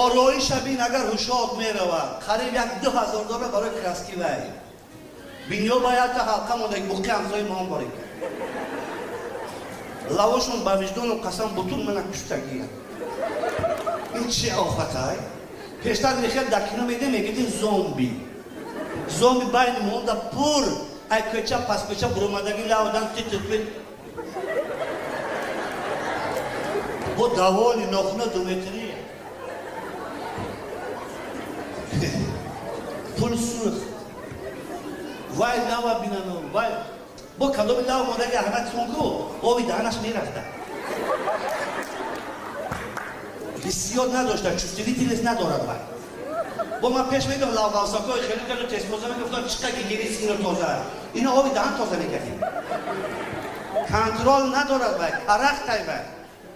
Ороиша бин, агар ҳушод меравад, қариб як 2000 доллар барои краски. Вай бинё ба якта ҳалқа монда, буқи ҳамсои моон борик лавошон. Ба виҷдонам қасам, бутун мана куштагия. Ин чи офатай? Пештар мехел дар кино медем, мегидин зомби. Зомби байни монда пур, ай кӯча пас кӯча буромадаги лавдан титипит бо даволи нохуна думетрӣ, пул сурх. Вай лава бинану вай бо кадоми лава мондаги аҳмад сонку оби даҳанаш мерафта. Ҳиссиёт надошта, чувствительность надорад вай. Бо ман пеш медам, лавбавсакои хеле хеле тезтоза мегуфтам, чиқа гигиенически ино тоза, ино оби даҳан тоза мекардем. Контрол надорад вай, карахтай вай.